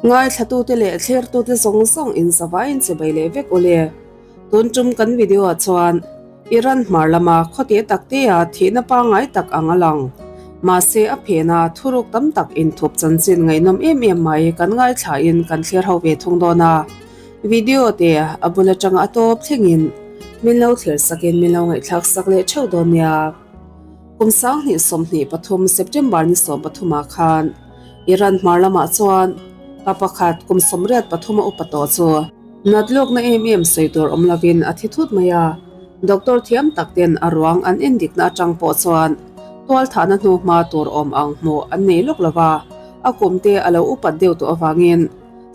Ngaithlatute leh thlirtute zawng zawng inzavaiin chibai leh vek u le. Tun tum kan video ah chuan Iran hmar lama khawte taktea thihna pangngai tak ang a lang. Mahse a phena thuruk tam tak inthup chanchin ngaihnawm em em mai kan ngaithlain kan thlir ho ve thung dawn a. Video te a bul atanga a tawp thlengin min lo thlir sakin min lo ngaihthlak sak leh theuh dawn nia. Kum 2023 September ni 13 ah khan Iran hmar lamah chuan pa pakhat kum 83 a upa tawh chu nat lawkna em em sawi tur awm lovin a thi thut mai a. Doctor thiam tak ten a ruang an endikna atang pawh chuan tualthahna hnu hma tur awm ang hmuh an nei lawk lova, a kum te a lo upat deuh tawh avangin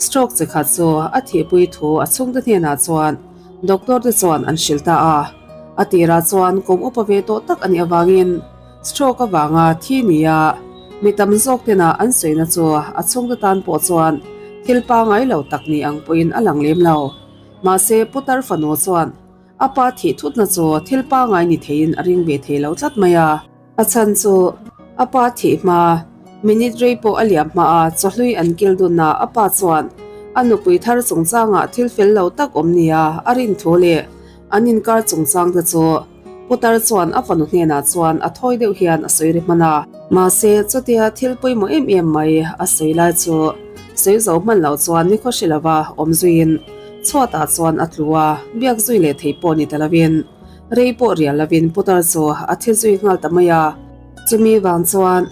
Stroke chi khat chu a thihpui thu a chhungte hnenah chuan doctor te chuan an hrilh ta a. A tirah chuan kum upa ve tawh tak a nih avangin stroke avanga thi nia mi tam zawk tena an sawina chu a chhungte tan pawh chuan thil pangai lo tak ni ang pawhin a lang lem lo. Mahse putar fanu chuan a pa thih thutna chu thil pangai ni theiin a ring ve thei lo tlat mai a. A chhan chu a pa thih hma, minute rei pawh a liam hma a, chawhlui an kil dunna a pa chuan a nupui thar chungchangah thil fel lo tak awm nia a rin thu leh an inkar chungchang te chu putar chuan a fanu hnenah chuan a thawi deuh hian a sawi ri hman a. Mahse, chutia thil pawimawh em em mai a sawi lai chu sawi zo hman loh chuan nikhaw hre lova awm zuiin chhuatah chuan a tlu a, biak zui leh thei pawh ni ta lovin Rei pawh rial lovin putar chu a thi zui nghal ta mai a. Chumi vang chuan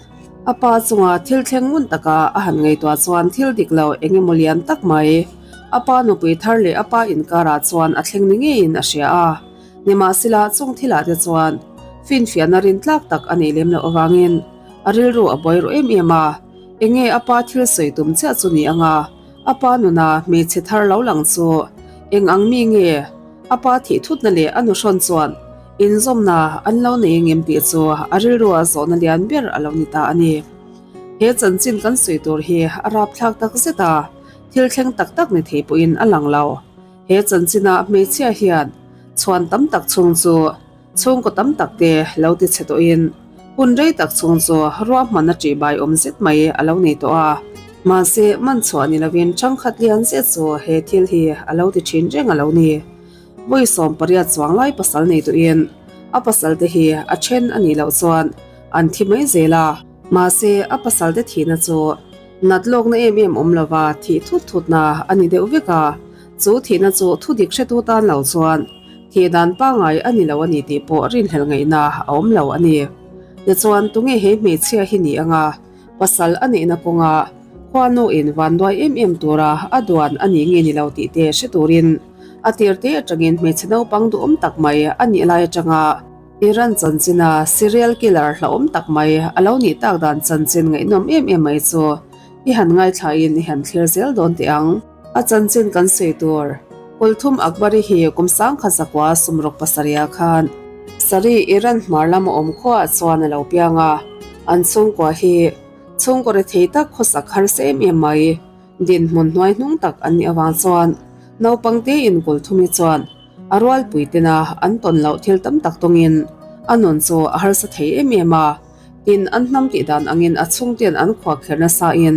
a pa chunga thil thleng ngun taka a han ngaihtuah chuan thil dik lo eng emaw lian tak mai a pa nupui thar leh a pa inkarah chuan a thleng ni ngeiin a hria a. Nimahsela chung thilah te chuan finfiahna rintlak tak a neih lem loh avangin a rilru a buai ru em em a. Enge a pa thil sawi tum chiah chu ni anga a pa nuna hmeichhe thar lo lang chu eng ang mi nge? A pa thih thutna leh a nuhrawn chuan inzawmna an lo nei engem tih chu a rilrua zawhna lian ber a lo ni ta a ni. He chanchin kan sawi tur hi a rapthlak tak zet a, thil thleng tak tak ni thei pawhin a lang lo. He chanchina hmeichhia hian chhuan tam tak chhung chu Chhungkaw tam tak te lo ti chhe tawhin hun rei tak chhung chu ruahmanna ṭihbai awm zet mai a lo nei tawh a. Mahse, man chhuah ni lovin ṭhangkhat lian zet chu he thil hi a lo ti ṭhin reng a lo ni. Vawi 18 chuang lai pasal nei tawhin a pasal te hi a ṭhen a nih loh chuan an thi mai zel a. Mahse, a pasal te thihna chu nat lawkna em em awm lova thih thut thutna a ni deuh vek a. Chu thihna chu thu dik hretu tan lo chuan thih dan pangngai a ni lo a ni tih pawh rinhlelh ngaihna a awm lo a ni. Tichuan, tunge he hmeichhia hi ni anga pasal a neihna kawnga khuanu in vanduai em em tura a duan a nih nge ni lo tih te hre turin a tir te atangin hmeichhe naupang duhawm tak mai a nih lai atanga Iran chanchina serial killer hlauhawm tak mai a lo nih tak dan chanchin ngaihnawm em em mai chu i han ngaithlain i han thlir zel dawn teh ang. A chanchin kan sawi tur, Kulthum Akbari hi kum 1900 sumruk pasarih ah khan Sari Iran hmar lama awm khuaah chuan a lo piang a, an chhungkua hi chhungkaw rethei tak khawsak harsa em em mai, dinhmun hnuai hnung tak an nih avang chuan naupang tein Kulthumi chuan a rualpui tena an tawn loh thil tam tak tawngin a nun chu a harsa thei em em a. Tin, an hnam tih dan angin a chhungte'n an khuakher nasain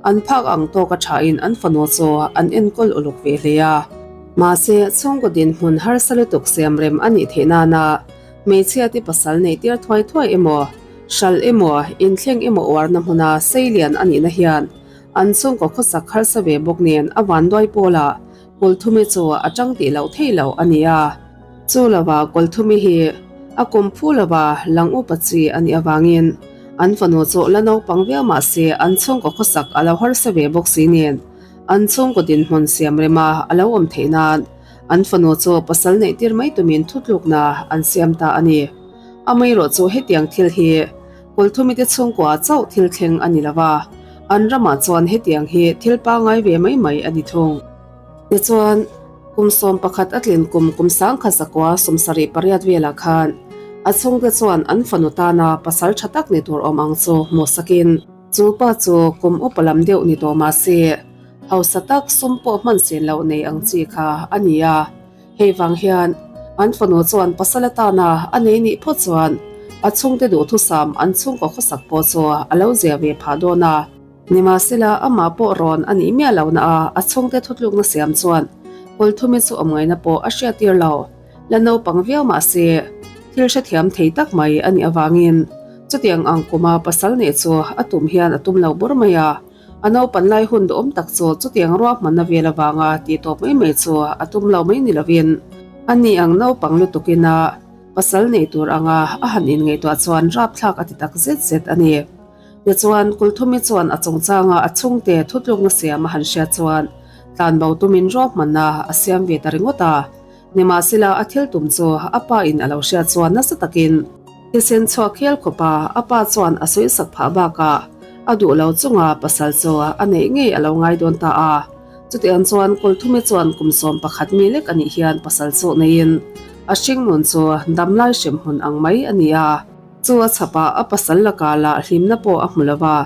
an phak ang tawk a thain an fanu chu an enkawl uluk ve hle a. Mahse, chhungkaw dinhmun harsa lutuk siamrem a nih theih nana hmeichhia te pasal neih tir thuai thuai emaw, hralh emaw, inthleng emaw uarna hmuna seilian a nihna hian an chhungkaw khawsak harsa ve bawk nen a vanduai pawlah Kawlthumi chu a tang tih loh theih loh a ni a. Chu lova Kawlthumi hi a kum phu lova lang upa chi a nih avangin an fanu chu la naupang viau mah se an chhungkaw khawsak a lo harsa ve bawk si nen an chhungkaw dinhmun siam rema a lo awm theih nan an fanu chu pasal neih tir mai tumin thutlukna an siam ta a ni. Amaherawh chu hetiang thil hi Kawlthumi te chhungkua chauh thil thleng a ni lova, an ramah chuan hetiang hi thil pangngai ve mai mai a ni thung. Tichuan, kum 11 a tlin kum kum 1978 velah khan a chhungte chuan an fanu tana pasal tha tak ni tur awm ang chu hmuh sakin, chu pa chu kum upa lam deuh ni tawh mah se, hausa tak sum pawh hman sen loh nei ang chi kha a ni a. Hei vang hian an fanu chuan pasal atana a nei nih phawt chuan a chhungte duhthusam an chhungkaw khawsak pawh chu a lo zia ve phah dawn a. Nimahsela, amah pawh rawn a nih miah lohna a, a chhungte thutlukna siam chuan Kawlthumi chu awmngaihna pawh a hriattir lo. La naupang viau mah se, thil hrethiam thei tak mai a nih avangin chutiang ang kuma pasal neih chu a tum hian a tum lo bur mai a. A naupan lai hun duhawm tak chu chutiang ruahmanna vel avanga tih tawp mai mai chu a tum lo mai ni lovin a ni ang naupang lutukin a pasal nei tur anga a han inngaihtuah chuan rapthlak a ti tak zet zet a ni. Tichuan, Kulthumi chuan a chungchanga a chhungte thutlukna siam a han hriat chuan tlanbo tumin ruahmanna a siam ve ta ringawt a. Nimahsela, a thil tum chu a pa in a lo hriat chuan nasa takin thisen chhuak hial khawp a, a pa chuan a sawisak phah bakah a duh lo chunga pasal chu a neih ngei a lo ngai dawn ta a. Chutiang chuan Kulthumi chuan kum 11 mi lek a nih hian pasal chu neiin a hringnun chu damlai hremhmun ang mai a ni a. Chu a chhapah a pasal lakah lah hlimna pawh a hmu lo va,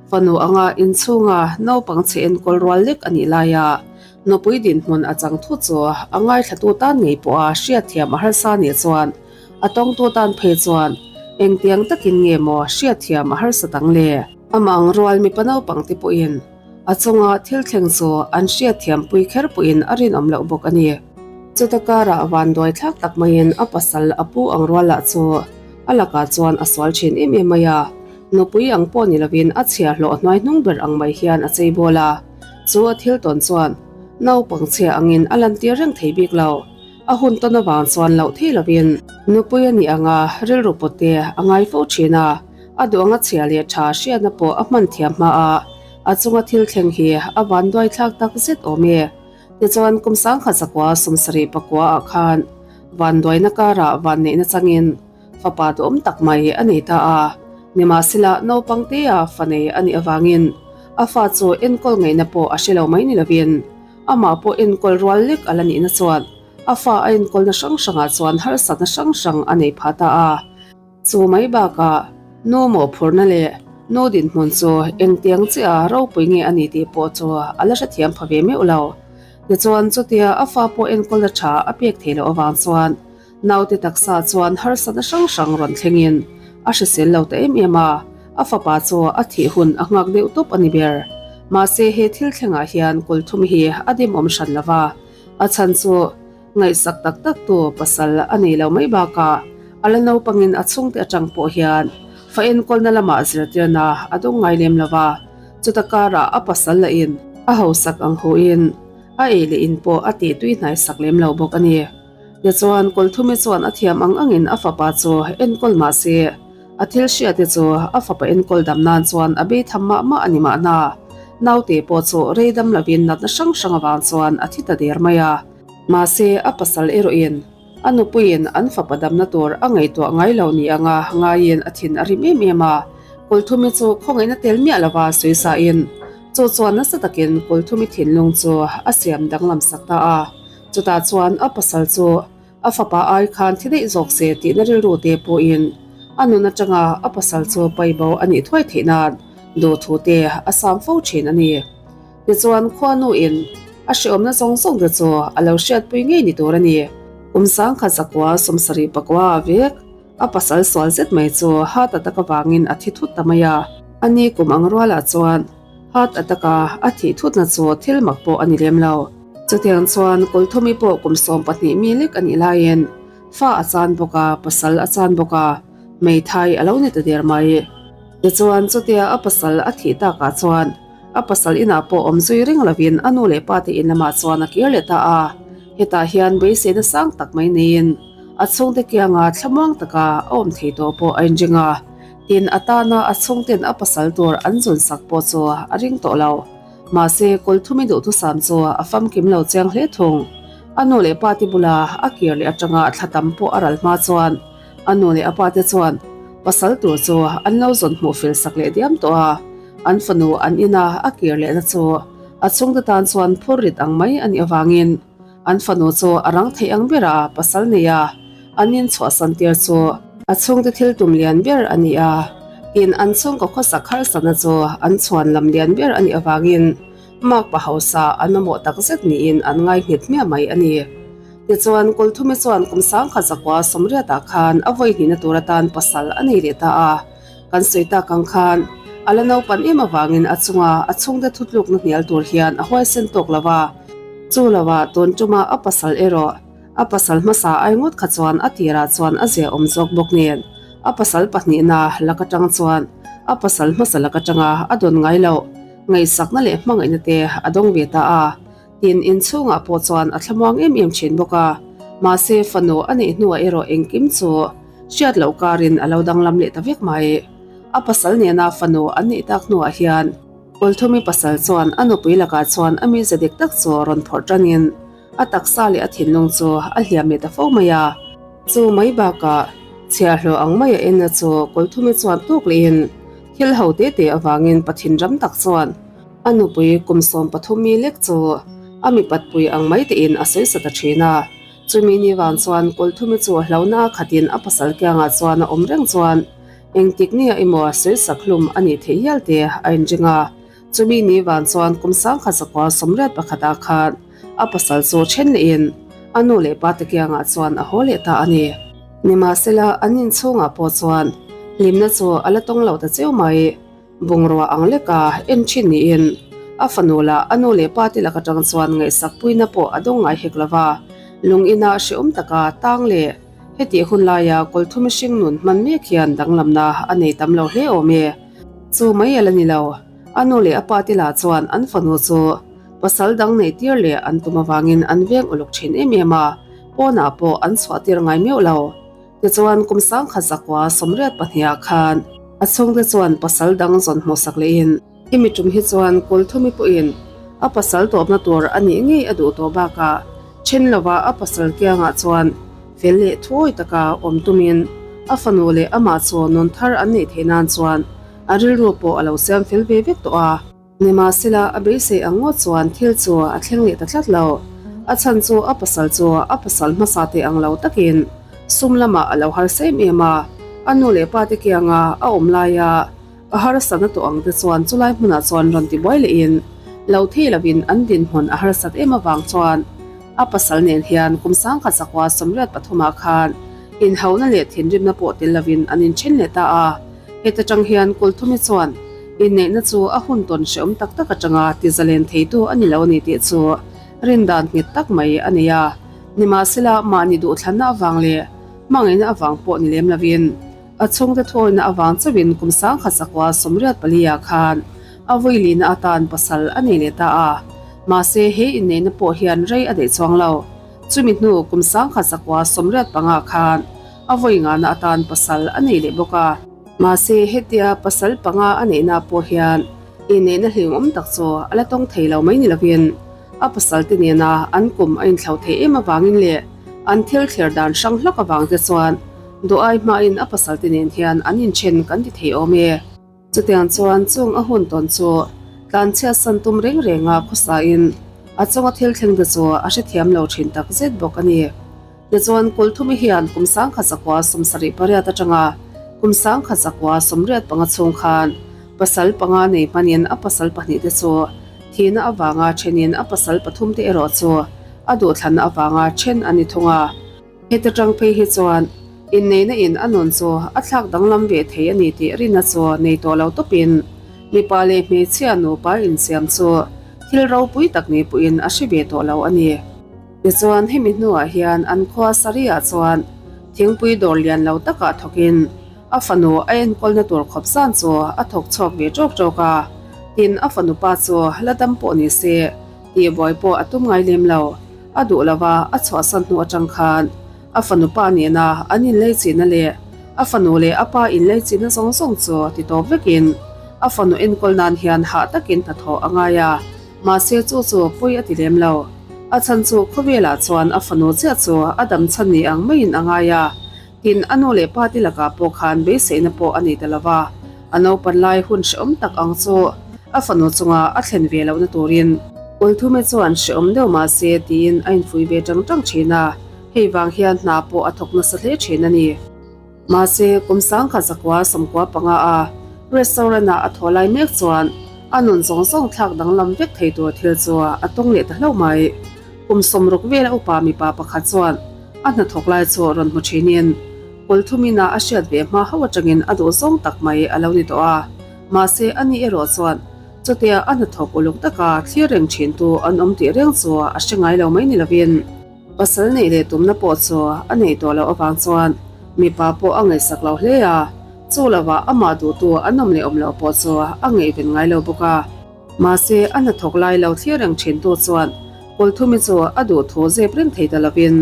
fanu anga inchhunga naupang chhe enkawl rual lek a nih laia nupui dinhmun a chang thut chu a ngaithlatu tan ngei pawha hriatthiam a harsa nih chuan a tawngtu tan phei chuan engtiang takin nge maw hriatthiam a harsa tang le? Amah ang rual mipa naupang te pawhin a chunga thil thleng chu an hriatthiam pui kher pawhin a rinawm loh bawk a ni. Chuta karah vanduai thlak tak maiin a pasal a pu ang rual lah chu a lakah chuan a sual thin em em mai a, nupui ang pawh ni lovin a chhiahhlawh hnuai hnung ber ang mai hian a chei bawl a, chu a thil tawn chuan naupang chhia angin a lantir reng thei bik lo. A hun tawn avang chuan loh thei lovin nupui a nih anga rilru pawte a ngai fo thin a, a duh anga chhia leh tha hriatna pawh a hman thiam hma a, a chunga thil thleng hi a vanduai thlak tak zet awm e. Tichuan kum sangkhat zakua 70 pakua ah khan vanduaina karah vanneihna changin fapa duhawm tak mai a nei ta a, nimahsela naupang tea fa nei a nih avangin a fa chu enkawl ngaihna pawh a hre lo mai ni lovin amah pawh enkawl rual lek a la nihna chuan a fa a enkawlna hrang hrangah chuan harsatna hrang hrang a nei phah ta a. Chu mai bakah nu mawhphurhna leh nu dinhmun chu engtiang chiah ropui nge a ni tih pawh chu a la hrethiam pha ve meuh lo. Tichuan chutia a fa pawh enkawlna tha a pek theih loh avang chuan naute taksa chuan harsatna hrang hrang rawn thlengin a hrisel lo ta em em a, a fapa chu a thih hun a nghak deuh tawp a ni ber. Mahse he thil thlengah hian Kulthum hi a dimawm hran lo va, a chhan chu Ngaihsak tak tak tu pasal a nei lo mai bakah a la naupangin a chhungte atang pawh hian fa enkawlna lamah zirtirna a dawng ngai lem lo va, chuta karah a pasal lahin a hausak ang huin a ei leh in pawh a tih tui hnaisak lem lo bawk a ni. Tichuan Kawlthumi chuan a thiam ang angin a fapa chu enkawl mah se a thil hriate chu a fapa enkawl dam nan chuan a bei tham mah mah a ni mahna naute pawh chu rei dam lovin natna hrang hrang avang chuan a thi ta der mai a. Mahse, a pasal erawhin a nupuiin an fapa damna tur a ngaihtuah ngai lo ni anga ngaiin a thin a rim em em a. Kulthumi chu khawngaihna tel miah lova sawisain chu chuan nasa takin Kulthumi thinlung chu a siam danglam sak ta a. Chutah chuan a pasal chu a fapa ai khan thi daih zawk se tihna rilru te pawhin a nun atanga a pasal chu paibo a nih thuai theih nan duhthu te a sam fo thin a ni. Tichuan khuanuin a hreawmna zawng zawng te chu a lo hriatpui ngei ni tur a ni. Kum sangkhat zakua 70 pakua a vek, a pasal sual zet mai chu heart attack avangin a thi thut ta mai a. A ni kum ang rualah chuan heart attack a a thih thutna chu thil mak pawh a ni lem lo. Chutiang chuan Kulthumi pawh kum 12 mi lek a nih laiin fa a chan bawk a, pasal a chan bawk a, hmeithai a lo ni ta der mai. Tichuan chutia a pasal a thih takah chuan A pasal inah pawh awm zui reng lovin a nu leh pa te in lamah chuan a kir leh ta a. Hetah hian beiseina sang tak mai neiin a chhungte kianga thlamuang taka a awm thei tawh pawh a inring a. Tin, a tana a chhungten a pasal tur an zun sak pawh chu a ring tawh lo. Mahse, Kawlthumi duhthusam chu a famkim lo chiang hle thung. A nu leh pa te bula a kir leh atanga thla tam pawh a ral hma chuan a nu leh a pa te chuan pasal tur chu an lo zawn hmuh fel sak leh diam tawh a. An fanu an ina a kir lehna chu a chhungte tan chuan phur rit ang mai a nih avangin an fanu chu a rang theih ang bera pasal nei a, an inchhuahsan tir chu a chhungte thil tum lian ber a ni a, tin an chhungkaw khawsak harsatna chu an chhuan lam lian ber a nih avangin makpa hausa an mamawh takzet niin an ngai nghet hmiah mai a ni. Tichuan Kulthumi chuan kum sangkhat zakua 80 ah khan a vawihnihna tur atan pasal a nei leh ta a. Kan sawi tak ang khan. A la naupan em avangin a chunga a chhungte thutlukna hnial tur hian a huaisen tawk lo va. Chu lovah tun tuma a pasal erawh a pasal hmasa ai ngawt kha chuan a tirah chuan a zia awm zawk bawk nen a pasal pahnihna lak atang chuan a pasal hmasa lak atanga a dawn ngai loh ngaihsakna leh hmangaihna te a dawng ve ta a. Tin, inchhungah pawh chuan a thlamuang em em thin bawk a, mahse fanu a neih hnuah erawh engkim chu hriat loh karin a lo danglam leh ta vek mai. A pasal nena fanu an neih tak hnuah hian Kulthumi pasal chuan a nupui lakah chuan a mize dik tak chu rawn phawrh tanin a taksa leh a thinlung chu a hliam leh ta fo mai a. Chu mai bakah chhiahhlawh ang maia enna chu Kulthumi chuan tuk lehin thil ho te te avangin Pathin ram tak chuan A nupui kum 13 mi lek chu a mipatpui ang mai tein a sawi sa ta thin a. Chumi ni vang chuan Kulthumi chu hlauhna a khatin a pasal kiangah chuan a awm reng chuan engtik nia emaw sawisak hlum a nih theih hial te a inring a. Chumi ni vang chuan kum 1981 ah khan a pasal chu then lehin a nu leh pa te kiangah chuan a haw leh ta a ni. Nimahsela an inchhungah pawh chuan hlimna chu a la tawng lo ta cheu mai. Bungrua ang leka en thin niin a fanu lah a nu leh pa te lak atang chuan ngaihsak puina pawh a dawng ngai hek lova, lung ina hrehawm taka tang leh hetih hun laia kawlthu mihring nun hman mek hian danglamna a nei tam lo hle awm e. Chu mai a la ni lo, a nu leh a pa te lah chuan an fanu chu pasal dang neih tir leh an tum avangin an veng uluk thin em em a, pawnah pawh an chhuah tir ngai meuh lo. Tichuan, kum 1982 khan a chhungte chuan pasal dang zawn hmuhsak lehin, hemi tum hi chuan Kulthumi pawhin a pasal tawpna tur a nih ngei a duh tawh bakah then lova a pasal kiangah chuan fel leh thuawi taka awm tumin a fanu leh amah chu nun thar an neih theih nan chuan a rilru pawh a lo siam fel ve vek tawh a. Nimahsela, a beisei ang ngawt chuan thil chu a thleng leh ta tlat lo. A chhan chu a pasal chu a pasal hmasa te ang lo takin sum lamah a lo harsa em em a, a nu leh pa te kianga a awm laia a harsatna tawh ang te chuan chulai hmunah chuan rawn ti buai lehin lo thei lovin an dinhmun a harsat em avang chuan a pasal nen hian kum 1983 ah khan inhauna leh thinrimna pawh tel lovin an inthen leh ta a. Heta tang hian Kulthumi chuan inneihna chu a hun tawn hrehawm tak tak atanga tizalen theitu a ni lo a ni tih chu rindan nghet tak mai a nei a. Nimahsela, mahni duhthlanna avang leh hmangaihna avang pawh ni lem lovin a chhungte thuawina avang chauhin kum 1984 ah khan a vawilihna atan pasal a nei leh ta a. Mahse, he inneihna pawh hian rei a daih chuang lo. Chumi hnu kum 1985 khan A vawi ngahna atan pasal a nei leh bawk a. Mahse, hetia pasal panga a neihna pawh hian inneihna hlimawm tak chu a la tawng thei lo mai ni lovin a pasal te nena an kum a inthlo theih em avangin leh an thil thlir dan hrang hlak avang te chuan duh ai hmain a pasal te nen hian an inthen kan ti thei awm e. Chutiang chuan chung a hun tawn chu tlanchhiat san tum reng renga khawsain a chunga thil thleng te chu a hrethiam lo thin tak zet bawk a ni. Tichuan Kulthumi hian kum 1978 atanga kum 1985 chhung khan pasal panga nei hmanin a pasal pahnih te chu thihna avanga thenin a pasal pathum te erawh chu a duhthlanna avanga then a ni thung a. Heta tang phei hi chuan inneihna in a nun chu a thlak danglam ve thei a ni tih rinna chu nei tawh lo tawpin mipa leh hmeichhia nupa insiam chu thil ropui tak ni pawhin a hre ve tawh lo a ni. Tichuan hemi hnuah hian an khua Sariah chuan thingpui dawr lian lo takah thawkin a fanu a enkawlna tur khawp zan chu a thawk chhuak ve ṭawk ṭawk a, tin a fanu pa chu la dam pawh ni se tihbuai pawh a tum ngai lem lo. A duh lova a chhuahsan hnu aṭang khan a fanu pa nena an inleichihna leh a fanu leh a pa inleichihna zawng zawng chu ti tawp vekin a fanu enkawl nan hian hah takin hnathawh a ngai a. Mahse chu chu pawi a ti lem lo. A chhan chu khawvelah chuan a fanu chiah chu a dam chhan ni ang maiin a ngai a. Tin, a nu leh pa te lakah pawh khan beiseina pawh a nei ta lo va. A naupan lai hun hrehawm tak ang chu a fanu chunga a thlen ve lohna turin. Kulthume chuan hrehawm deuh mahse tiin a infuih ve tang tang thin a, hei vang hian hna pawh a thawk nasa hle thin a ni. Mahse, kum 1995 a restaurant-ah a thaw lai mek chuan a nun zawng zawng thlak danglam vek thei tur thil chu a tawng leh ta hlauh mai. Kum 60 vela upa mipa pakhat chuan a hnathawk lai chu rawn hmu thinin Kulthumina a hriat ve hma ho atangin a duh zawng tak mai a lo ni tawh a. Mahse, ani erawh chuan chutia a hnathawk uluk taka thlir reng thintu an awm tih reng chu a hre ngai lo mai ni lovin, pasal neih leh tumna pawh chu a neih tawh loh avang chuan mipa pawh a ngaihsak lo hle a, chu lovah amah duhtu an awm leh awm loh pawh chu a ngaihven ngai lo bawk a. Mahse, a hnathawk lai lo thlir reng thintu chuan Kawlthumi chu a duhthu zep reng thei ta lovin,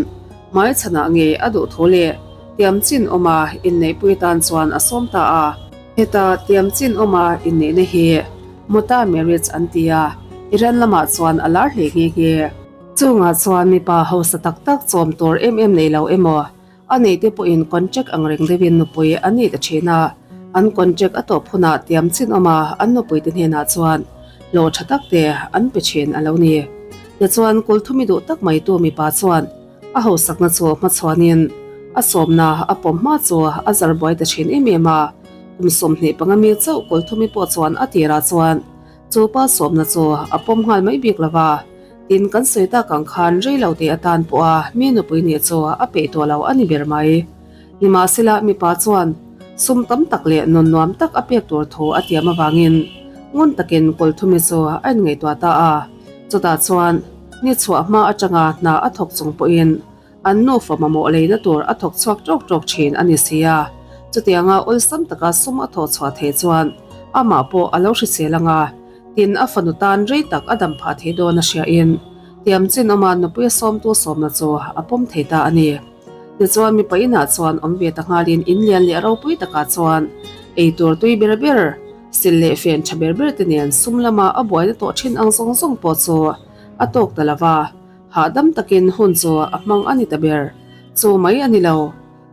hmaichhanah nge a duhthu leh tiamchin awma inneihpui tan chuan a sawm ta a. Heta tiamchin awma inneihna hi Muta marriage an ti a, Iran lamah chuan a lar hle nghe nghe. Chungah chuan mipa hausa tak tak chawm tur em em nei lo emaw, A neite pawhin contract ang reng deuhin nupui an nei ta thin a, an contract a tawp hunah tiam chin awm a, an nupuite hnenah chuan hlawh tha tak te an pe thin a lo ni. Tichuan Kulthumi duh tak mai tu mipa chuan a hausakna chu hmachhuanin a sawmna a pawm hma chu a zar buai ta thin em em a, kum 25 mi chauh Kulthumi pawh chuan a tirah chuan chu pa sawmna chu a pawm nghal mai bik lo va. Tin, kan sawi tak ang khan rei lo te atan pawha mi nupui nih chu a peih tawh lo a ni ber mai. Nimahsela, mipa chuan sum tam tak leh nun nuam tak a pek tur thu a tiam avangin ngun takin Kawlthumi chu a inngaihtuah ta a. Chutah chuan ni chhuah hma atanga hna a thawk chung pawhin An nufa mamawh leina tur a thawk chhuak ṭawk ṭawk ṭhin a ni si a, chutianga awlsam taka sum a thawh chhuah theih chuan amah pawh a lo hrisel ang a, tin a fanu tan rei tak a dam phah thei dawn a hriain tiam chin awma nupui a sawmtu sawmna chu a pawm thei ta a ni. Tichuan mipa inah chuan awm ve ta nghalin in lian leh ropui takah chuan ei tur tui ber ber, sil leh fen ṭha ber ber te nen sum lama a buaina tawh ṭhin ang zawng zawng pawh chu a tawk ta lo va. Hahdam takin hun chu a hmang a ni ta ber. Chu mai a ni lo.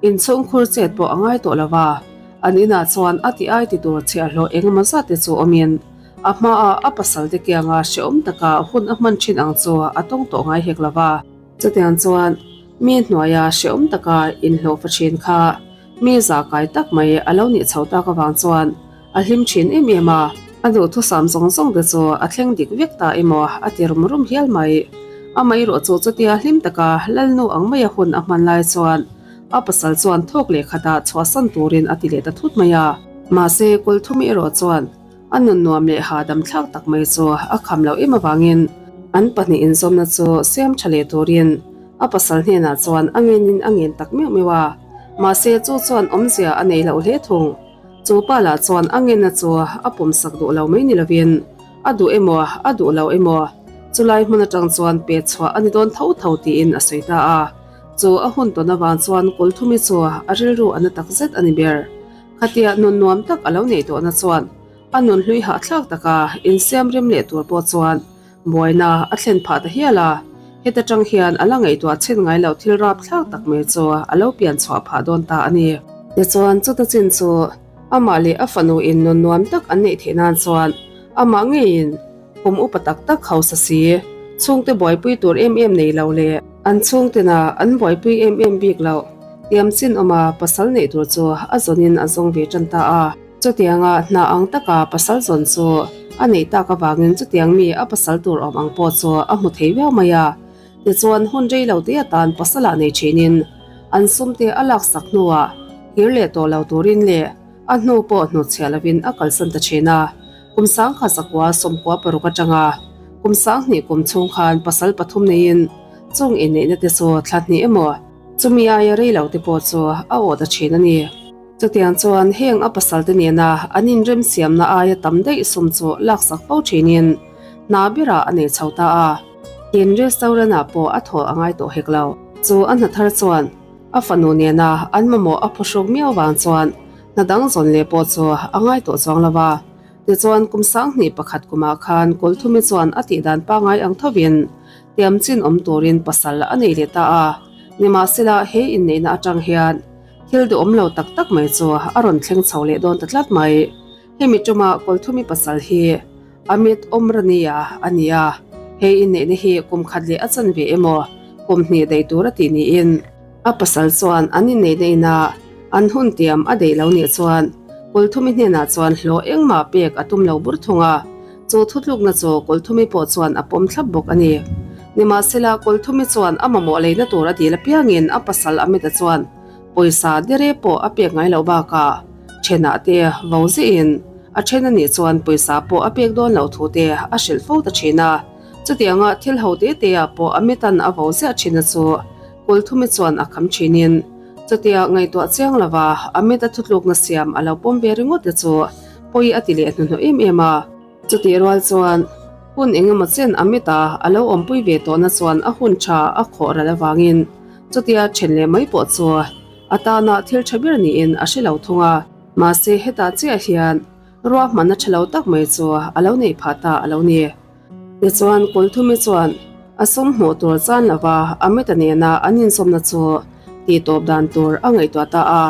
Inchhung khur chet pawh a ngai tawh lo va. An inah chuan a ti ai ti tur chhiahhlawh engemaw zat te chu awmin a hmaah a pasal te kianga hrehawm taka hun a hman thin ang chu a tawng tawh ngai hek lo va. Chutiang chuan mi hnuaia hrehawm taka inhlawhfa thin kha mi zahkai tak mai a lo nih chho tak avang chuan A hlim thin em em a, a duhthusam zawng zawng te chu a thleng dik vek ta emaw a ti rum rum hial mai. Amaherawh chu chutia hlim taka Lalnu ang maia hun a hman lai chuan a pasal chuan thawk leh khatah chhuahsan turin a ti leh ta thut mai a. Mahse, Kulthumi erawh chuan a nun nuam leh hahdam thlak tak mai chu a kham loh em avangin an pahnih inzawmna chu siam tha leh turin a pasal hnenah chuan a ngenin a ngen tak meuh meuh a. Mahse, chu chuan awmzia a nei loh hle thung. Chu pa lah chuan a ngenna chu a pawmsak duh lo mai ni lovin a duh emaw a duh lo emaw chulai hmun atang chuan pet chhuah a ni dawn tho tho tiin a sawi ta a. Chu a hun tawn avang chuan Kawlthumi chu a rilru a na tak zet a ni ber. Khatia nun nuam tak a lo neih tawhna chuan a nun hlui hahthlak taka insiam rem leh tur pawh chuan Buaina a thlen phah ta hial a, heta tang hian a la ngaihtuah chhin ngai loh thil rap thlak tak mai chu a lo pian chhuah phah dawn ta a ni. Tichuan chuta chin chu amah leh a fanu in nun nuam tak an neih theih nan chuan amah ngeiin kum upa tak tak hausa si, chhungte buaipui tur em em nei lo leh an chhungtena an buaipui em em bik loh tiam chin awma pasal neih tur chu a zawnin a zawng ve tan ta a. Chutianga hna ang taka pasal zawn chu a neih tak avangin chutiang mi a pasal tur awm ang pawh chu a hmu thei viau mai a. Tichuan hun rei lo te atan pasalah nei thinin an sumte a laksak hnuah kir leh tawh lo turin leh a hnu pawh hnutchhiah lovin a kalsan ta thin a. Kum sangkha zakua 16 atanga kum 20 kum chhung khan pasal pathum neiin chung inneihna te chu thla hnih emaw chumi aia rei lo te pawh chu a awh ta thin a ni. Chutiang chuan heng a pasalte nena an inremsiamna aia tam daih sum chu laksak fo thinin hna berah a nei chho ta a. Tin, restaurant-ah pawh a thaw a ngai tawh hek lo. Chu a hna thar chuan a fanu nena an mamawh a phuhruk miau vang chuan hna dang zawn leh pawh chu a ngai tawh chuang lo va. Tichuan, kum 21 kumah khan Kawlthumi chuan a tihdan pangngai ang thovin tiam chin awm turin pasal a nei leh ta a. Nimahsela, he inneihna atang hian Thil duhawm lo tak tak mai chu a rawn thleng chho leh dawn ta tlat mai. Hemi tuma Kawlthumi pasal hi Amit Omrania a ni a, hei inneihna hi kum khat leh a chanve emaw kum hnih daih tur a tih niin a pasal chuan an inneihna ina an hun tiam a daih lo nih chuan Kawlthumi hnenah chuan hlawh engmah pek a tum lo bur thung a, chu thutlukna chu Kawlthumi pawh chuan a pawm thlap bawk a ni. Nimahsela Kawlthumi chuan a mamawh leina tur a dil apiangin a pasal Amit-a chuan Pawisa dere pawh a pek ngai loh bakah thenah te vo zihin a A then a nih chuan pawisa pawh a pek dawn loh thu te a hrilh fo ta thin a. Chutianga thil ho te te ah pawh a mitan a vo ziah thin a chu Kulthumi chuan a kham thinin chutia ngaihtuah chiang lova a mit a thutlukna siam a lo pawm ve ringawt te chu pawi a ti leh hnuhnawh em em a. Chutih rual chuan hun engemaw chen a mita a lo awmpui ve tawhna chuan a hun tha a khawh ral avangin chutia then leh mai pawh chu a tana thil tha ber niin a hre lo thung a. Mahse hetah chiah hian ruahmanna tha lo tak mai chu a lo neih phah ta a lo ni. Tichuan Kulthumi chuan a sum hmuh tur chan lova Amita nena an inzawmna chu tihtawp dan tur a ngaihtuah ta a.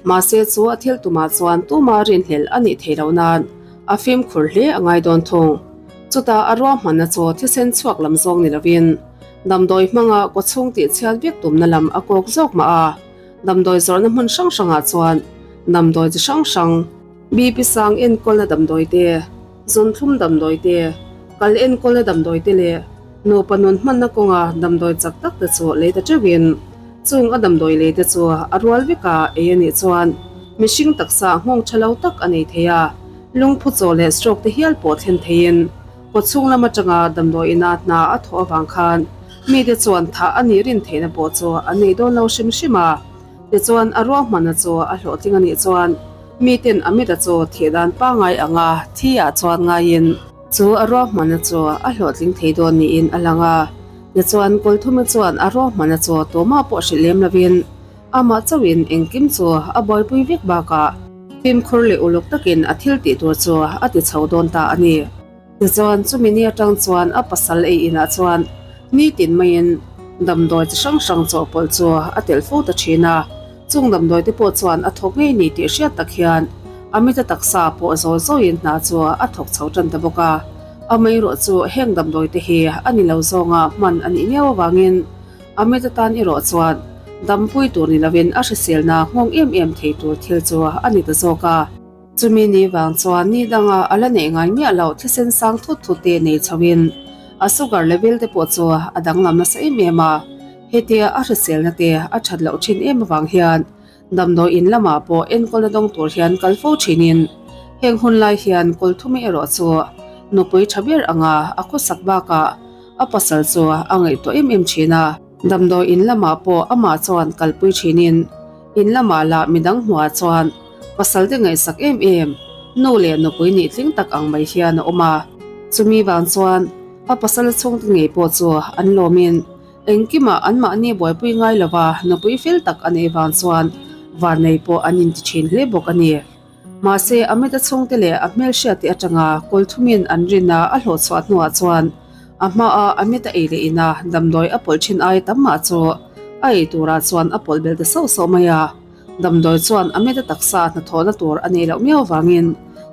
Mahse chu a thil tumah chuan tuma rinhlelh a nih theih loh nan a fimkhur hle a ngai dawn thung. Chutah a ruahmanna chu thisen chhuak lam zawng ni lovin damdawi hmanga kawchhung tihchhiat vek tumna lam a kawk zawk mah a. Damdawi zawrhna hmun hrang hrangah chuan damdawi chi hrang hrang, BP sang enkawlna damdawi te, Zunthlum damdawi te, kal enkawlna damdawi te leh nupa nun hmanna kawnga damdawi chak tak te chu lei ta teuhin chung a damdawi lei te chu a rual veka ei a nih chuan mihring taksa nghawng tha lo tak a nei thei a, lungphu chaw leh stroke te hial pawh thlen theiin kawchhung lam atanga damdawi ina hna a thawh avang khan mite chuan thah a nih rin theihna pawh chu an nei dawn lo hrim hrim a. Tichuan a ruahmanna chu a hlawhtling a nih chuan miten Amit-a chu thih dan pangngai anga thi ah chuan ngaiin chu a ruahmanna chu a hlawhtling thei dawn niin a lang a. Tichuan Kulthumi chuan a ruahmanna chu tumah pawh hrilh lem lovin amah chauhin engkim chu a buaipui vek bakah fimkhur leh uluk takin a thil tih tur chu a ti chho dawn ta a ni. Tichuan, chumi ni atang chuan a pasal ei inah chuan nitin maiin damdawi chi hrang hrang chawhpawlh chu a telh fo ta thin a. Chung damdawi te pawh chuan a thawk ngei ni tih hriat tak hian Amit-a taksa pawh zawi zawiin hna chu a thawk chho tan ta bawk a. Amaherawh chu heng damdawi te hi a ni lo zawnga hman a nih miau avangin Amit-a tan erawh chuan dampui tur ni lovin a hriselna nghawng em em thei tur thil chu a ni ta zawk a. Chumi ni vang chuan ni danga a la neih ngai miah loh thisen sang thut thut te nei chhoin a sugar level te pawh chu a danglam nasa em em a. Hetia a hriselna te a that loh thin em avang hian damdawi in lamah pawh enkawlna dawng tur hian kal fo thinin heng hun lai hian Kawlthumi erawh chu nupui tha ber anga a khawsak bakah a pasal chu a ngaihtuah em em thin a. Damdawi in lamah pawh amah chuan kalpui thinin In lamah lah midang hmuhah chuan pasal te ngaihsak em em, nu leh nupui nih tling tak ang mai hian a awm a. Chumi vang chuan a pasal chhungte ngei pawh chu an lawmin engkimah anmahni buaipui ngai lova nupui fel tak a neih vang chuan vannei pawh an inti thin hle bawk a ni. Mahse, Amit a chhungte leh a hmelhriatte atanga kawlthumin an rinna a hlawhchhuah hnuah chuan a hmaa Amit a ei leh ina damdawi a pawlh thin ai tam mah chu a ei turah chuan a pawlh belh ta sauh sauh mai a. Damdawi chuan Amit a taksa hnathawhna tur a neih loh miau avangin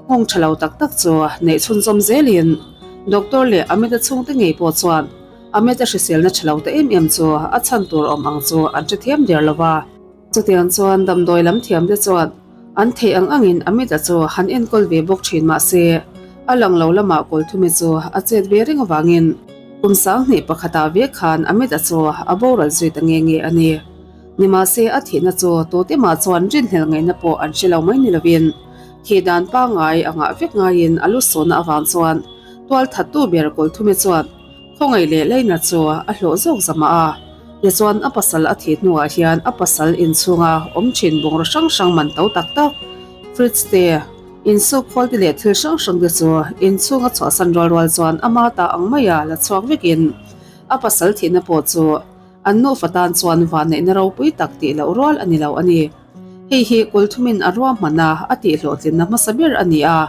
nghawng tha lo tak tak chu neih chhunzawm zelin Doctor leh Amit a chhungte ngei pawh chuan Amit a hriselna tha lo ta em em chu a chhan tur awm ang chu an hrethiam der lo va. Chutiang chuan damdawi lam thiam te chuan an theih ang angin Amit-a chu han enkawl ve bawk thin mah se, a lang lo lamah Kawlthumi chu a chet ve reng avangin kum 20 pakhatah ve khan Amit-a chu a boral zui ta nge nge a ni. Nimahse a thihna chu tute mah chuan rinhlelh ngaihna pawh an hre lo mai ni lovin thih dan pangngai a ngah vek ngaiin a lu sawhna avang chuan tualthattu ber Kawlthumi chuan Khawngaih leh Leina chu a hlawh zawk zamah a, tichuan a pasal a thih hnuah hian a pasal inchhunga awm thin bungraw hrang hrang man to tak tak, fridge te, insuk khawl te leh thil hrang hrang te chu inchhunga chhuahsan rual rual chuan ama ta ang maia la chhuak vekin a pasal thihna pawh chu an nufa tan chuan vanneihna ropui tak tih loh rual a ni lo a ni. Hei hi Kulthumin a ruahman a, a tihhlawhtlinna hmasa ber a ni a.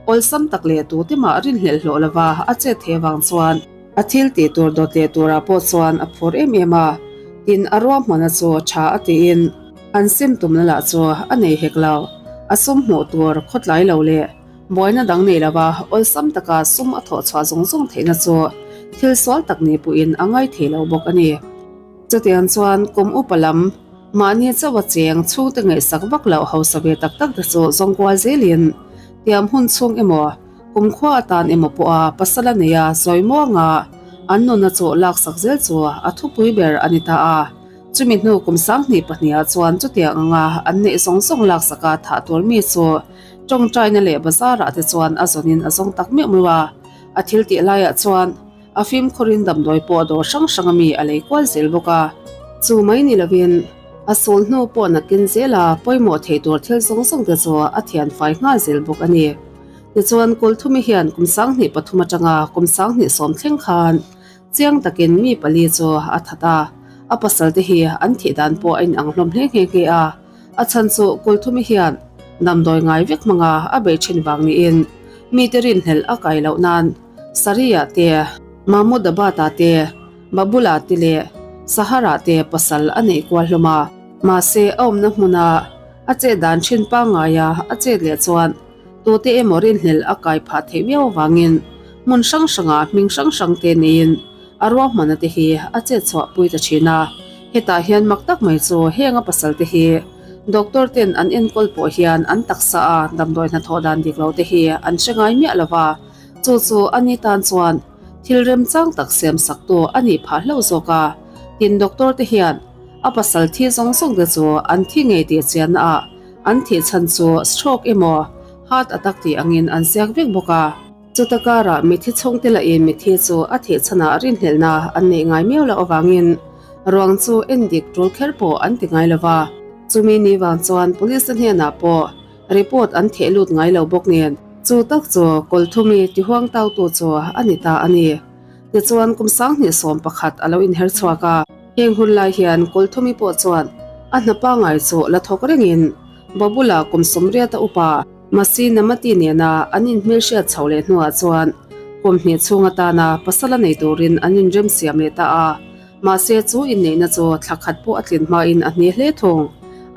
Awlsam tak leh tute mah rinhlelh hlawh lova a chet thei avang chuan a thil tih tur dawt leh turah pawh chuan a phur em em a. Tin, a ruahmana chu tha a tiin an sim tumna lah chu a nei hek lo. A sum hmuh tur khawtlai lo leh buaina dang nei lova awlsam taka sum a thawh chhuah zung zung theihna chu thil sual tak ni puhin a ngai thei lo bawk a ni. Chutiang chuan kum upa lam mahni chauha cheng chhungte ngaihsak vak loh hausa ve tak tak te chu zawng kual zelin tiam hun chhung emaw kum khua atan emaw pawha pasal a nei a sawi muanga an nunna chu laksak zel chu a thupui ber a ni ta a. Chumi hnu kum 20 pahnih ah chuan chutiang anga an neih zawng zawng laksaka thah tur mi chu. Tawngtaina leh bazar ah te chuan a zawn in a zawng tak meuh meuh a, a thil tih lai ah chuan a fimkhur in damdawi pawh dawr hrang hrang a mi a lei kual zel bawk a. Chu mai ni lo in a sul hnu pawh nakin zel a pawimawh thei tur thil zawng zawng te chu a thian fai nghal zel bawk a ni. Tichuan Kulthumi hian kum 23 atanga kum 20 thleng khan Chiang takin mi pali chu a that a, a pasalte hi an thih dan pawh a inang hlawm hle nghe nghe a, a chhan chu Kulthumi hian damdawi ngai vek hmanga a bei thin vang niin mite rinhlelh a kai loh nan Sariya te, Mahmudabad-a te, Babula te leh Sahara te pasal a neih kual hlawm a. Mahse a awmna hmuna a chet dan thin pangngaia a chet leh chuan Tute emaw rinhlelh a kai phah theih viau avangin hmun hrang hrangah hming hrang hrang te neiin a ruahmanna te hi a chet chhuah pui ta thin a. Hetah hian mak tak mai chu heng a pasal te hi doctor ten an enkawl pawh hian an taksa a damdawi hnathawh dan dik lo te hi an hre ngai miah lo va, chu chu a ni tan chuan thil remchang tak siam sak tu a nih phah hlauh zawk a. Tin doctor te hian a pasal thi zawng zawng te chu an thi ngei tih chianna ah An thih chhan chu stroke emaw heart attack tih angin an ziak vek bawk a. Chuta karah mithi chhungte lahin mithi chu a thih chhanah rinhlelhna an neih ngai miau loh avangin ruang chu endik tul kher pawh an ti ngai lo va. Chumi ni vang chuan police te hnenah pawh report an theh lut ngai lo bawk nen. Chu tak chu Kawlthumi tihuang tautu chu a ni ta a ni. Tichuan kum 2011 a lo inher chhuak a. Heng hun lai hian Kawlthumi pawh chuan a hna pangngai chu la thawk rengin Babula kum 80 a upa Masi Namati nena an inhmelhriat chho leh hnuah chuan kum hnih chhung atana pasal a nei turin an inremsiam leh ta a. Mahse chu inneihna chu thla khat pawh a tlin hmain a hne hle thung.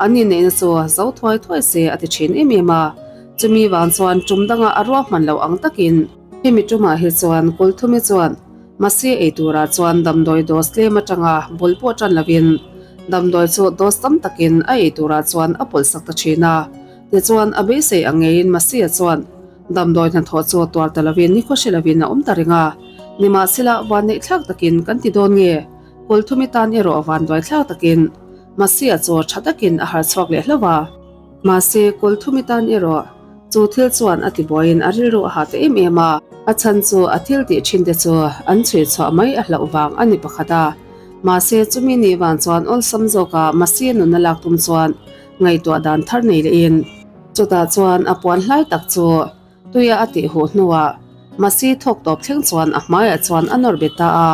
An inneihna chu zo thuai thuai se a ti thin em em a. Chumi vang chuan tum danga a ruahman loh ang takin hemi tumah hi chuan Kawlthumi chuan Mahse ei turah chuan damdawi dose tlem atanga bul pawh tan lovin damdawi chu dose tam takin a ei turah chuan a pawlh sak ta thin a. Tichuan a beisei ang ngeiin Masiah chuan damdawi hnathawh chu tuar ta lovin nikhaw hre lovin a awm ta reng a. Nimahsela vanneih thlak takin kan ti dawn nge? Kawlthumi tan erawh vanduai thlak takin Masiah chu tha takin a harchhuak leh hlauh a. Mahse Kawlthumi tan erawh Chu thil chuan a tibuaiin a rilru a ha ta em em a. A chhan chu a thil tih thin te chu an chhui chhuah mai a hlauh vang a ni pakhat a. Mahse chumi ni vang chuan awlsam zawka Masi nunna lak tum chuan ngaihtuah dan thar nei lehin chutah chuan a puan hlai tak chu tuia a tih huh hnuah Masi thawk tawp thleng chuan a hmaiah chuan a nawr bet ta a.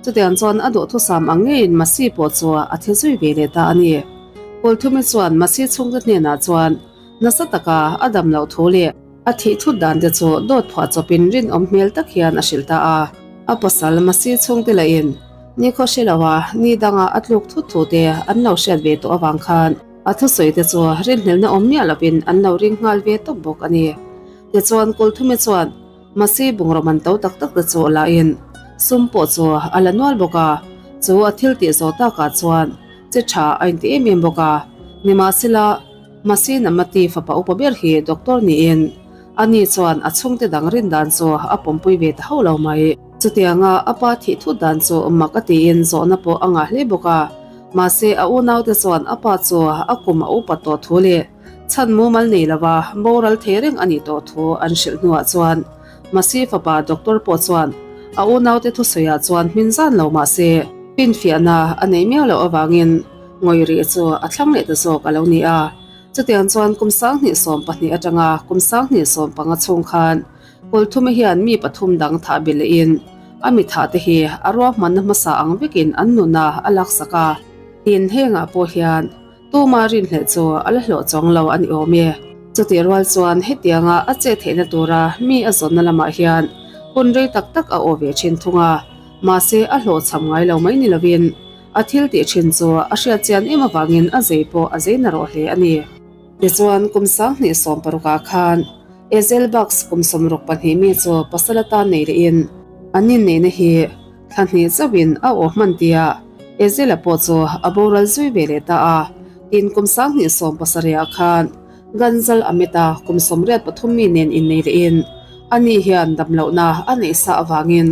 Chutiang chuan a duhthusam ang ngeiin Masi pawh chu a thi zui ve leh ta a ni. Kawlthumi chuan Masi chhungte hnenah chuan Nasa taka a dam loh thu leh a thih thut dan te chu dawt phuah chawpin rinawm hmel tak hian a hrilh ta a. A pasal Masi chhungte lahin nikhaw hre loha ni danga a tluk thut thu te an lo hriat ve tawh avang khan a thusawi te chu rinhlelna awm miah lovin an lo ring nghal ve tawp bawk a ni. Tichuan Kulthumi chuan Masi bungraw man to tak tak te chu lahin sum pawh chu a la nual bawk a, chu a thil tih zawh takah chuan che tha a inti em em bawk a. Nimahsela, Masi Namati fapa upa ber hi doctor niin ani chuan a chhungte dang rin dan chu a pawmpui ve ta hauh lo mai. Chutianga a pa thih thut dan chu mak a tiin zawhna pawh a ngah hle bawk a, mahse a unaute chuan a pa chu a kum a upat tawh thu leh chhan mumal nei lova boral thei reng a nih tawh thu an hrilh hnuah chuan Masi fapa doctor pawh chuan a unaute thusawiah chuan hmin zan lo mahse finfiahna a nei miau loh avangin Ngawi rih chu a thlang leh ta zawk a lo ni a. Chutiang chuan kum 2012 atanga kum 2015 chhung khan Kawlthuma hian mi pathum dang thah belh lehin a mi thah te hi a ruahmanna hmasa ang vekin an nuna a laksak a. Tin, hengah pawh hian tuma rinhlelh chu a la hlawh chuang lo a ni awm e. Chutih rual chuan hetianga a chet theihna tura mi a zawnna lamah hian hun rei tak tak a aw ve thin thung a, mahse a hlawhchham ngai lo mai ni lovin A thil tih thin chu a hriat chian em avangin a zei pawh a zei na rawh hle a ni. Tichuan, kum 2016 ah khan Ezel Bucks kum 62 mi chu pasal atan nei lehin an inneihna hi thla hnih chauhin a aw hman tia Ezela pawh chu a boral zui ve leh ta a. Tin, kum 2017 ah khan Ganzal Ahmed-a kum 83 mi nen innei lehin ani hian damlohna a neih sa avangin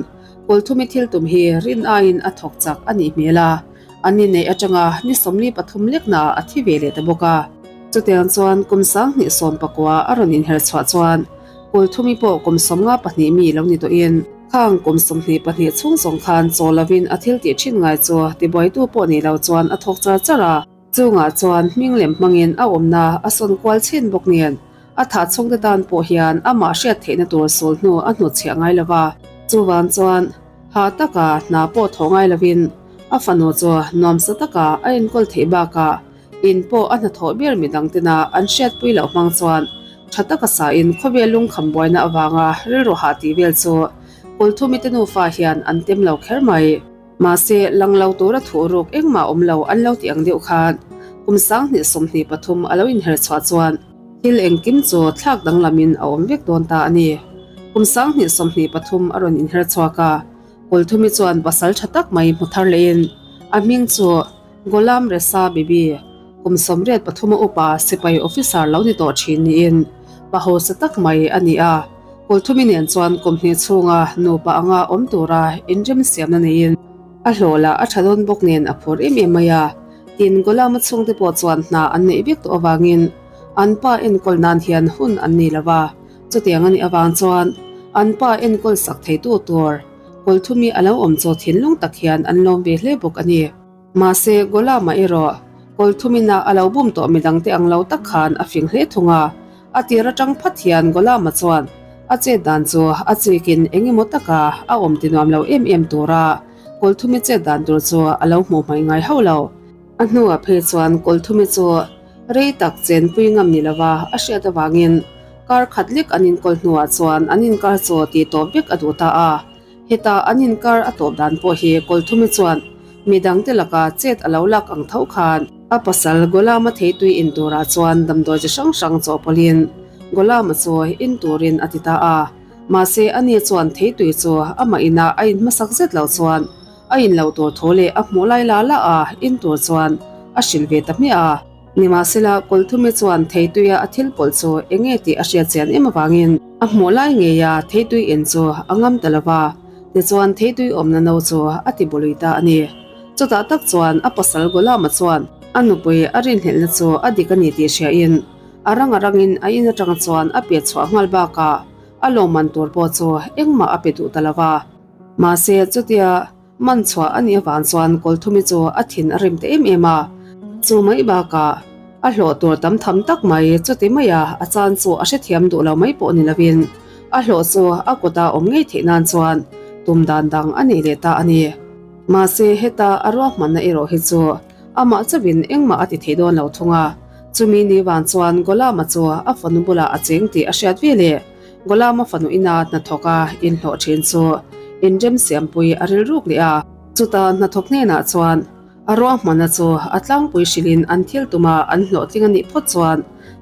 Kawlthumi thil tum hi rin aiin a thawk chak a nih hmel a, an inneih atanga ni 43 leknaah a thi ve leh ta bawk a. Chutiang chuan kum 2019 a rawn inher chhuah chuan Kulthumi pawh kum 52 mi lo ni tawhin khang kum 22 chhung zawng khan chaw lovin a thil tih thin ngai chu tibuaitu pawh ni lo chuan a thawk char char a. Chungah chuan hming lem hmangin a awmna a sawn kual chin bawk nen a thah chhungte tan pawh hian amah hriat theihna tur sul hnu a hnutchhiah ngai lo va. Chuvang chuan hah taka hna pawh thawh ngai lovin a fanu chu nuamsa taka a enkawl theih bakah in pawh a hnathawh ber midang tena an hriatpui loh hmang chuan tha taka sain khawvel lungkham buaina avanga rilru hah tih vel chu Kulthumi te nufa hian an tem lo kher mai. Mahse, lang lo tura thuh ruk engmah awm lo an lo tih ang deuh khan kum 2023 a lo inher chhuah chuan thil engkim chu thlak danglamin a awm vek dawn ta a ni. Kum 2023 a rawn inher chhuak a, Kulthumi chuan pasal tha tak mai hmu thar lehin a hming chu Ghulam Reza Bibi, kum 83 a upa sipai officer lo ni tawh thin niin pa hausa tak mai a ni a. Kulthumi nen chuan kum hnih chhunga nupa anga awm tura inremsiamna neiin a hlawh lah a tha dawn bawk nen a phur em em mai a. Tin, Ghulam-a chhungte pawh chuan hna an neih vek tawh avangin an pa enkawl nan hian hun an nei lo va. Chutiang a nih avang chuan an pa enkawl sak theitu tur Kulthumi a lo awm chu thinlung tak hian an lawm ve hle bawk a ni. Mahse, Ghulam-a erawh Kulthumina a lo bum tawh midangte ang lo tak khan a fing hle thung a. A tir atang phat hian Ghulam-a chuan a chet dan chu a chikin eng emaw taka a awm ti nuam lo em em tura Kulthumi chet dan tur chu a lo hmuh hmaih ngai hauh lo. A hnuah phei chuan Kulthumi chu rei tak chenpui ngam ni lova a hriat avangin kar khat lek an inkawl hnuah chuan an inkar chu tih tawp vek a duh ta a. Heta an inkar a tawp dan pawh hi Kawlthumi chuan midangte laka chet a lo lak ang tho khan a pasal Ghulam-a theitui in turah chuan damdawi chi hrang hrang chawhpawlhin Ghulam-a chu in turin a ti ta a. Mahse ani chuan theitui chu amah inah a in hmasak zet lo chuan a in loh tur thu leh a hmuh lai la la a in tur chuan a hrilh ve ta hmiah a. Nimahsela, Kawlthumi chuan theituia a thil pawlh chu eng nge tih a hriat chian em avangin a hmuh lai ngeia theitui en chu a ngam ta lo va, tichuan theitui awmna no chu a ti bului ta a ni. Chutah tak chuan a pasal Gulama chuan a nupui a rinhlelhna chu a dik a ni tih hriain a rang a rangin a in atang chuan a pet chhuah nghal bakah a lawmman tur pawh chu engmah a pe duh ta lo va. Mahse, chutia Man chhuah a nih avang chuan Kawlthumi chu a thin a rim ta em em a, chu mai bakah a hlawh tur tam tham tak mai chuti maia a chan chu a hrethiam duh lo mai pawh ni lovin a hlawh chu a kuta awm ngei theih nan chuan tum dan dang a nei leh ta a ni. Mahse heta a ruahmanna erawh hi chu amah chauhin engmah a ti thei dawn lo thung a, chumi ni vang chuan Gulama chu a fanu bulah a cheng tih a hriat ve leh. Gulama fanu ina hnathawk a inhlawh thin chu inremsiampui a rilruk leh a. Chuta hnathawk hnenah chuan a ruahmanna chu a tlangpui hrilhin an thil tuma an hlawhtling a nih phawt chuan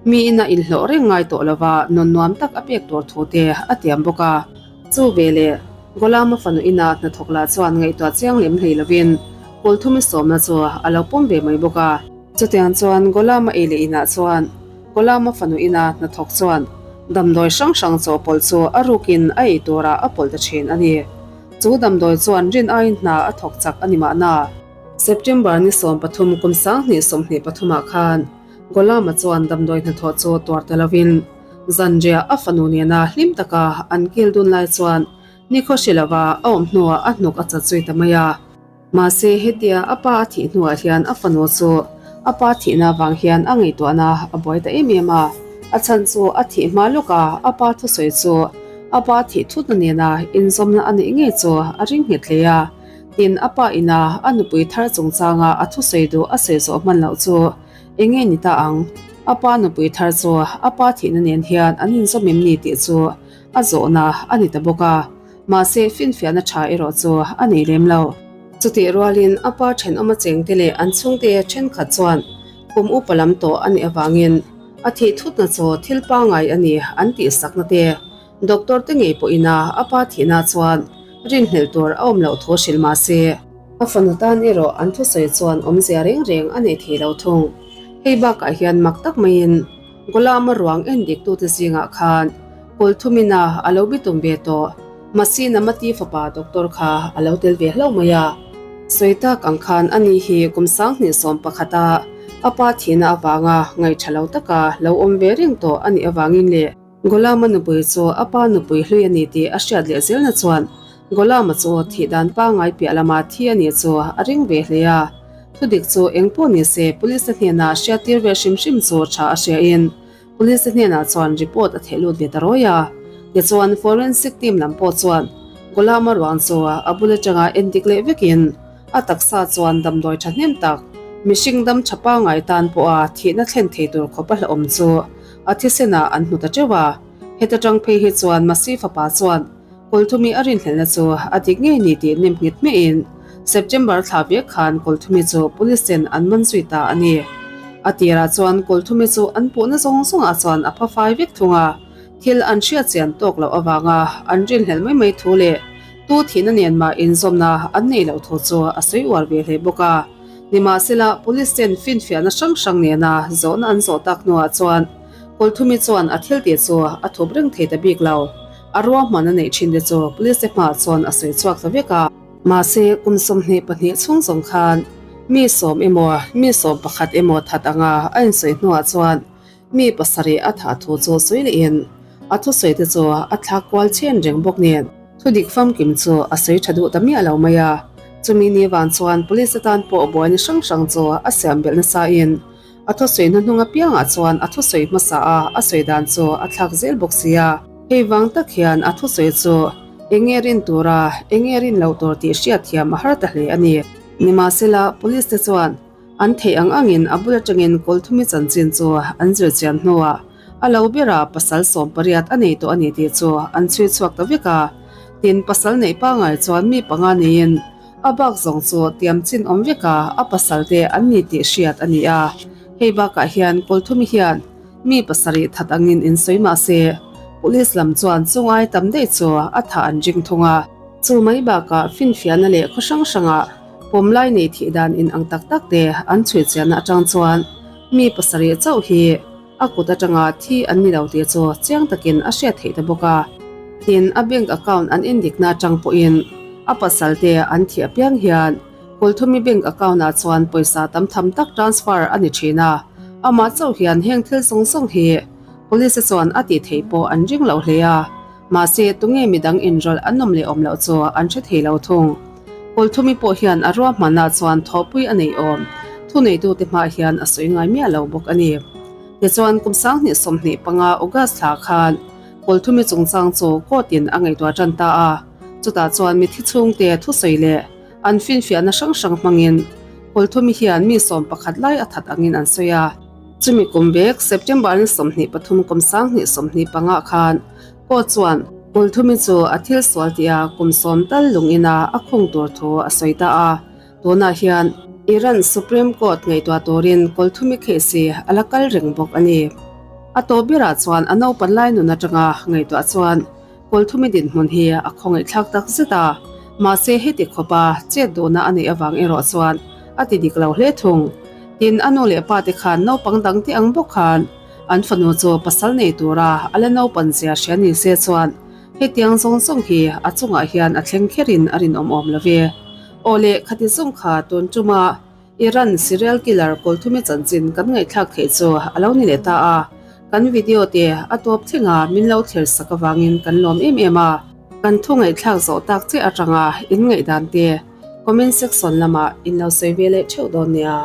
mi ina inhlawh reng ngai tawh lova nun nuam tak a pek tur thu te a tiam bawk a. Chu veleh Gulama fanu ina hnathawk lah chuan ngaihtuah chiang lem hlei lovin Kawlthumi sawmna chu a lo pawm ve mai bawk a. Chutiang chuan Gulama ei leh inah chuan Gulama fanu ina hnathawk chuan damdawi hrang hrang chawhpawlh chu a rukin a ei turah a pawlh ta thin a ni. Chu damdawi chuan rin aiin hna a thawk chak a ni mahna. September ni 13 kum 2023 ah khan Gulama chuan damdawi hnathawh chu tuar ta lovin zanriah a fanu nena hlim taka an kil dun lai chuan nikhaw hri lova a awm hnuah a hnuk a chat zui ta mai a. Mahse, hetia a pa a thih hnuah hian a fanu chu a pa thihna vang hian a ngaihtuahna a buai ta em em a. A chhan chu a thih hma lawk a, a pa thusawi chu a pa thih thutna nena inzawmna a neih ngei chu a ring nghet hle a. Tin, a pa ina a nupui thar chungchanga a thusawi duh a sawi zawh hman loh chu eng nge ni ta ang? A pa nupui thar chu a pa thihna nen hian an inzawm em ni tih chu a zawhna a ni ta bawk a. Mahse, finfiahna tha erawh chu a nei lem lo. Chutih rualin a pa thenawma chengte leh an chhungte thenkhat chuan kum upa lam tawh a nih avangin a thih thutna chu thil pangngai a ni an tih sakna te doctor te ngei pawhin a a pa thihna chuan rinhlelh tur a awm loh thu hrilh mahse, a fanu tan erawh an thusawi chuan awmzia reng reng a nei thei lo thung. Hei bakah hian mak tak maiin Gulama ruang en diktute zingah khan Kawlthumina a lo bitum ve tawh. Mahse Namati fapa doctor kha a lo tel ve hlauh mai a. Sawi tak ang khan ani hi kum 2011 a. A pa thihna avanga ngaihṭha lo taka lo awm ve reng tawh a nih avangin leh Ghulam-a nupui chu a pa nupui hlui a ni tih a hriat leh zelna chuan Ghulam-a chu thih dan pangngai piah lama thi a nih chu a ring ve hle a. Thudik chu eng pawh ni se police-te hnenah hriattir ve hrim hrim chu tha a hriain Police-te hnenah chuan report a theh lut ve ta rawi a. Tichuan forensic team lam pawh chuan Ghulam-a ruang chu a bul atanga endik leh vekin a taksa chuan damdawi thahnem tak mihring dam tha pangngai tan pawha thihna thlen thei tur khawp a hlauhawm chu a thisenah an hmu ta teuh a. Heta tang phei hi chuan Masi fapa chuan Kawlthumi a rinhlelhna chu a dik ngei ni tih nem nghet hmiahin September thla vek khan Kawlthumi chu police ten an man zui ta a ni. A tirah chuan Kawlthumi chu an puhna zawng zawngah chuan a pha fai vek thung a, thil an hriat chian tawk loh avanga an rinhlelh mai mai thu leh tu thihna nen mah inzawmna an neih loh thu chu a sawi uar ve hle bawk a. Nimahsela, police ten finfiahna hrang hrang nena zawhna an zawh tak hnuah chuan Kawlthumi chuan a thil tih chu a thup reng thei ta bik lo. A ruahman a neih thin te chu police te hmaah chuan a sawi chhuak ta vek a. Mahse, kum 22 chhung zawng khan mi sawm emaw, mi 11 emaw that anga a insawi hnuah chuan mi pasarih a thah thu chu sawi lehin a thusawi te chu a thlak kual chen reng bawk nen. Thudik famkim chu a sawi tha duh ta miah lo mai a. Chumi ni vang chuan police atan pawh buaina hrang hrang chu a siam belh nasa in A thusawi hnuhnung apiangah chuan a thusawi hmasa a, a sawi dan chu a thlak zel bawk si a. Hei vang tak hian a thusawi chu eng nge rin tura, eng nge rin loh tur tih hriat thiam a har ta hle a ni. Nimahsela, police te chuan an theih ang angin a bul atangin Kawlthumi chanchin chu an zir chian hnuah a lo bera pasal 18 a nei tawh a ni tih chu an chhui chhuak ta vek a. Tin, pasal neih pangai chuan mi panga neiin A bak zawng chu tiam chin awm vek a, a pasal te an ni tih hriat a ni a. Hei bakah hian Kawlthumi hian mi pasarih that angin in sawi mah se, Police lam chuan chungai tam daih chu a thah an ring thung a. Chu mai bakah finfiahna leh khaw hrang hrangah pawmlai nei thih dan in ang tak tak te an chhui chianna atang chuan mi pasarih chauh hi a kut atanga thi an ni lo tih chu chiang takin a hriat theih ta bawk a. Tin, a bank account an indikna atang pawhin a pasal te an thih apiang hian Kawlthumi bank account ah chuan pawisa tam tham tak transfer a ni thin a, amah chauh hian heng thil zawng zawng hi police chuan a tih theih pawh an ring lo hle a, mahse tunge midang inrawlh an awm leh awm loh chu an hre thei lo thung. Kawlthumi pawh hian a ruahmanah chuan thawhpui a nei awm, thuneitute hmaah hian a sawi ngai miah lo bawk a ni. Tichuan kum 2025 August thla khan Kawlthumi chungchang chu court-in a ngaihtuah tan ta a, chutah chuan mithi chhungte thusawi leh an finfiahna hrang hrang hmangin Kawlthumi hian mi 11 lai a that angin an sawi a. Chumi kum vek September ni 23 kum 2025 khan Court chuan Kawlthumi chu a thil sual tih a kum sawm tal lung ina a khung tur thu a sawi ta a. Tunah hian Iran Supreme Court ngaihtuah turin Kawlthumi case hi a la kal reng bawk a ni. A tawp berah chuan a naupan lai nun atanga ngaihtuah chuan Kawlthumi dinhmun hi a khawngaihthlak tak zet a, mahse heti khawpa chet duhna a neih avang erawh chuan a ti dik lo hle thung. Tin, a nu leh pa te khan naupang dang te ang bawk khan an fanu chu pasal nei tura a la naupan zia hria ni se chuan hetiang zawng zawng hi a chungah hian a thleng kherin a rinawm awm lo ve. Aw le, khati zawng kha tun tuma Iran serial killer Kawlthumi chanchin kan ngaihthlak theih chu a lo ni leh ta a, kan video te a tawp thleng a min lo thlir sak avangin kan lawm em em a. Kan thu ngaihthlak zawh tak che atanga in ngaihdan te comment section lamah in lo sawi ve leh theuh dawn nia.